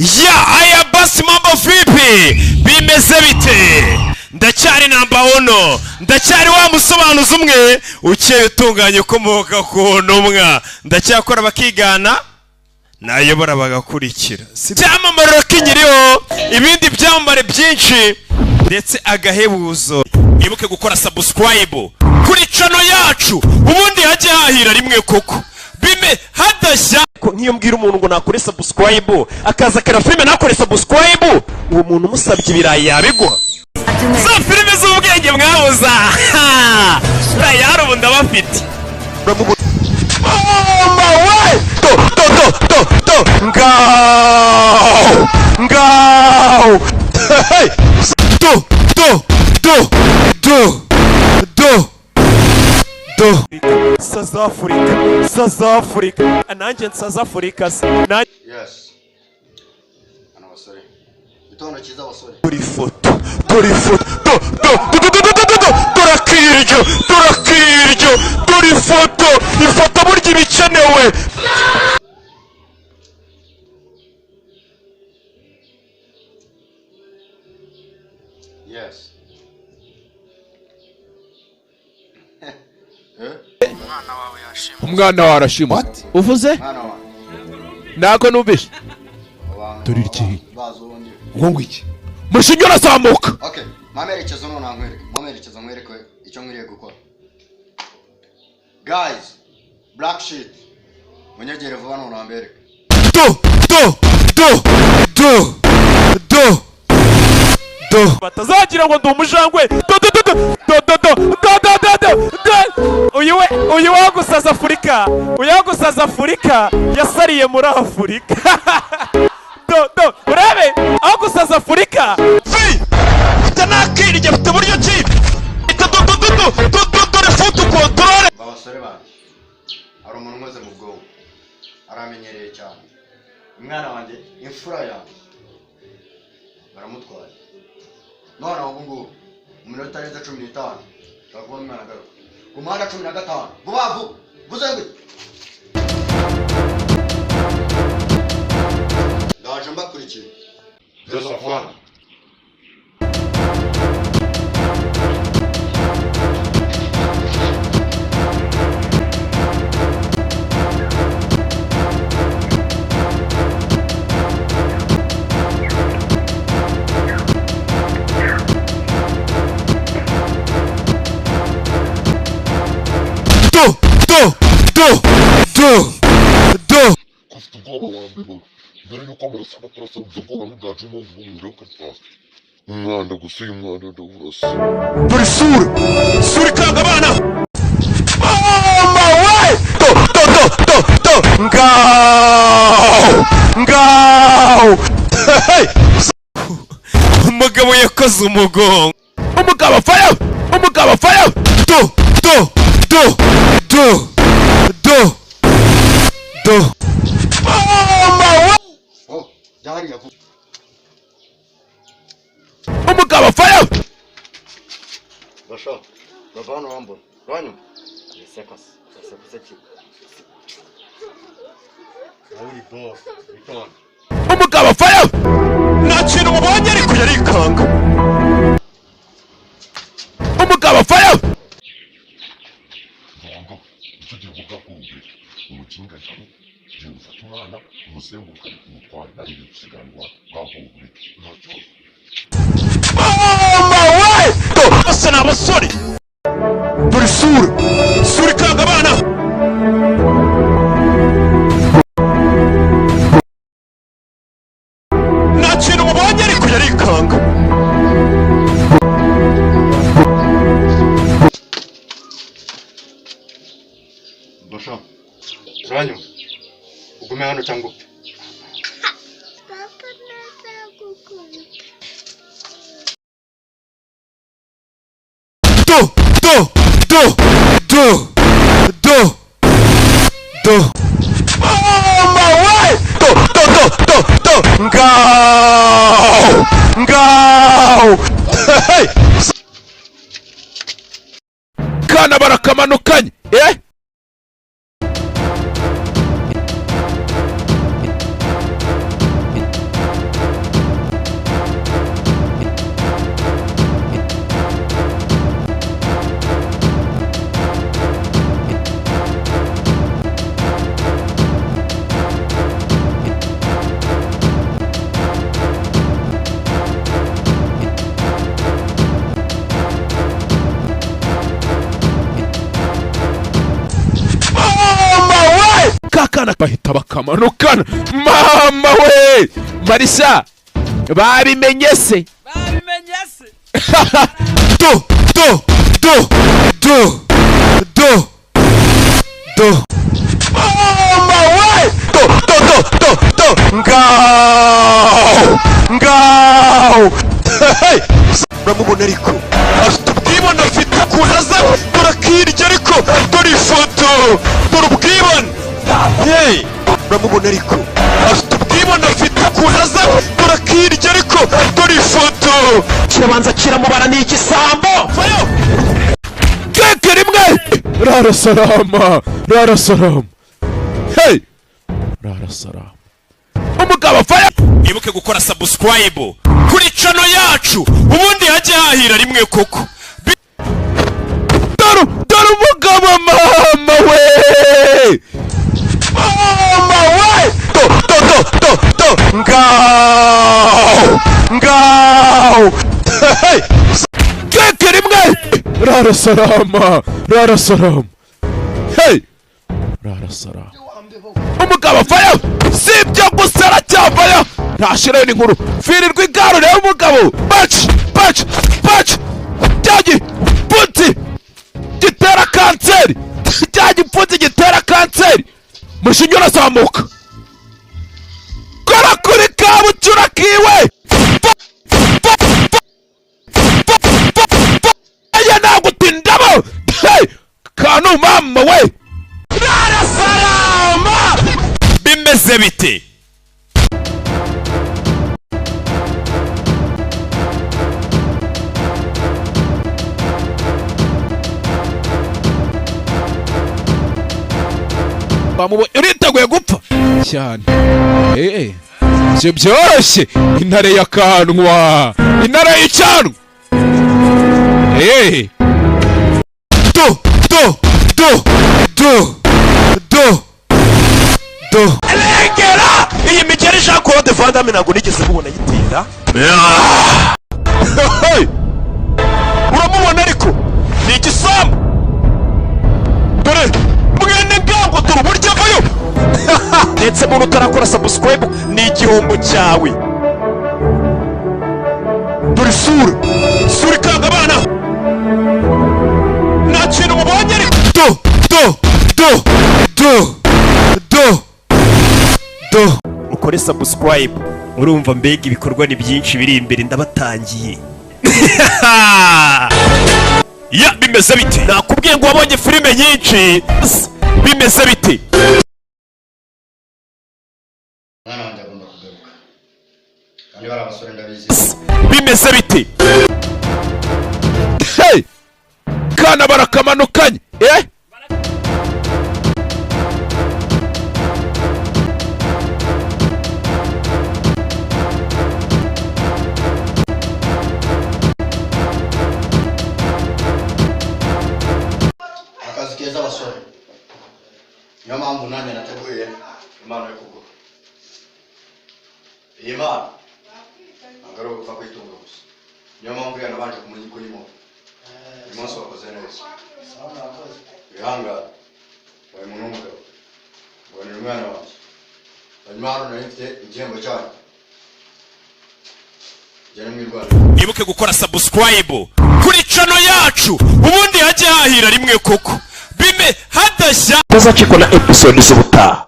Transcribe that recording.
Ya aya basi, mambo vipi? Bimeze bite? Ndacyari number one, ndacyari wa musobanuzi umwe ukeye, utunganye, ukomoka ku ntumwa. Ndacyakora bakigana, nayobora bagakurikira. Si byamamare kinyiriho ibindi byamamare byinshi ndetse agahebuzo. Mwibuke gukora subscribe kuri channel yacu, ubundi hajye hahira rimwe koko bime hadashya. Nk'iyo mbwira umuntu ngo nakore subscribe, akaza akareba filime ntakore subscribe, uwo muntu umusabye ibirayi yabiguha? Za filime z'ubwenge mwabuza tayari ubu ndabafite. Mama we! Do do do do do, ngaho ngaho. Hey! Do do do do do do. South Africa, South Africa, nanjye South Africa nanjye. Yes. Hano basore. Gitondo cyiza, basore. Dore ifoto, dore ifoto, do do do do do do do do, dore akiryo, dore akiryo, dore ifoto. Ifoto burya iba ikenewe. Yes. Eh? Umwana wawe arashima uvuze? Mwana wanjye. Ntabwo numvise. Abantu Dore iki? bazi ubundi. Ngo ngo iki? Mushinge urazamuka. Okay. Mamerekezo none nkwereke. Mamerekezo nkwereke icyo nkwiriye gukora. Guys, black sheet. Munyegere vuba none mbereke. Do do do do do do. Batazagira ngo ndi umujangwe. Do do do do do do do do do do do do. Uyu we, uyu wagusaza Afurika, uyu wagusaza Afurika yasariye muri Afurika. Do do, urebe aho gusaza Afurika. Mfite nakirya, mfite uburyo ki do do do do do do, dore foot control. Ba basore banjye. Hari umuntu unkoze mu bwonko. Aramenyereye cyane. Umwana wanjye, imfura yanjye. Baramutwaye. None ubu ngubu, mu minota itarenze 15, nshobora kubona umwana agaruka. Ku muhanda 15. Vuba vuba. Vuze ngo iki? Ndaje mbakurikiye. Do do do do do. Ufite ubwoba wambeba mbere yuko amaraso abaturasa, ubwoba ntibwacamo umuriro ukatwasa umwanda gusa, uyu mwanda ndawurasa. Dore isura, isura ikanga abana. Mama we! Do do do do do, ngaho ngaho. Hey! Umugabo yakoze umugongo. Umugabo fayo, umugabo fayo. Do do do do do do. Mama we! Oh, jya hariya vuba. Umugabo fayo. Basha, bava hano wambona. Uranyumva? Wiseka se, wiseka useki. Wowe uri boss, witonde. Umugabo fayo. Nta kintu mubonye, ariko yarikanga. Umugabo fayo. Mvuga icyo gihe, uvuga kumve umukinga cyane, genda ufate umwana umuzenguruke umutware, nanjye gusiganwa bwaho bureke nta kibazo. Mama we! Do bose ni abasore. Dore isura, isura ikanga abana. Nta kintu mubonye, ariko yarikanga. Basha, uranyumva? Ugume hano cyangwa upfe. Papa ntazagukubita. Do do do do do do. Mama we! Do do do do do, ngaho ngaho. Hey! Kana barakamanukanye, eh. Barakamanukana, mama we! Marisa, babimenye se? Babimenye se? Do, do, do, do, do, do. Mama we! Do, do, do, do, do! Ngaho ngaho! Hey! Uramubona ariko afite ubwibone, afite ukuntu aza. Dore akirya ariko, dore ifoto, dore ubwibone. Hey! Uramubona ariko afite ubwibone, afite ukuntu aza. Dore akirya ariko, dore ifoto. Kirabanza kiramubara, ni igisambo. Vayo! Keke rimwe! Rara salama, rara salama! Hey! Rara salama, umugabo faya! Ibuke gukora subscribe kuri channel yacu, ubundi hajye hahira rimwe koko. Dore, dore umugabo! Mama we, mama we! Do, do, do, do, do! Ngaho ngaho! Hey! Keke rimwe! Rara salama, rara salama! Hey! Rara salama, umugabo vayo! Si ibyo gusa, aracyavayo, ntashirayo n'inkuru. Firirwa igare, urebe umugabo! Baci baci baci! Cya gipfunsi gitera kanseri, cya gipfunsi gitera kanseri! Mushinge urazamuka, kora kuri kabutura kiwe! Aya ntabwo utindamo. Hey! Kantu, mama we! Salama, bimeze bite? Bamubonye, uriteguye gupfa cyane. Ibyo byoroshye. Intare y'akanwa, intare y'icyanwa. Do, do, do, do, do, do. Regera iyi migeri! Jean Claude Van Damme ntabwo nigeze mubona ayitera. Hey! Uramubona ariko ni igisambu. Dore mwene ngango, dore uburyo avayo. Ndetse muntu utarakora subscribe, ni igihombo cyawe. Dore isura, isura ikanga abana. Nta kintu mubonye ariko. Do, do, do, do, do, do. Ukore subscribe. Urumva mbega, ibikorwa ni byinshi biri imbere, ndabatangiye. Ya, bimeze bite? Nakubwiye ngo wabonye filime nyinshi. Bimeze bite? Umwana wanjye agomba kugaruka, kandi bari abasore, ndabizi. Bimeze bite? Hey! Kana barakamanukanye. Akazi keza abasore, niyo mpamvu nanjye nateguye impano yo kugura. Iyi mpano ntabwo ari ugupfa kuyitunga gusa, niyo mpamvu uriya nabanje kumenya kuyimuha. Uyu munsi wakoze neza, wihangane, wabaye umuntu w'umugabo, ubonera umwana wanjye. Hanyuma hano nari mfite igihembo cyanyu, jyana mwirwanda. Ibuke gukora subscribe kuri channel yacu, ubundi hajye hahira rimwe koko. Bime hadashya. Utazacikwa na episode z'ubutaha.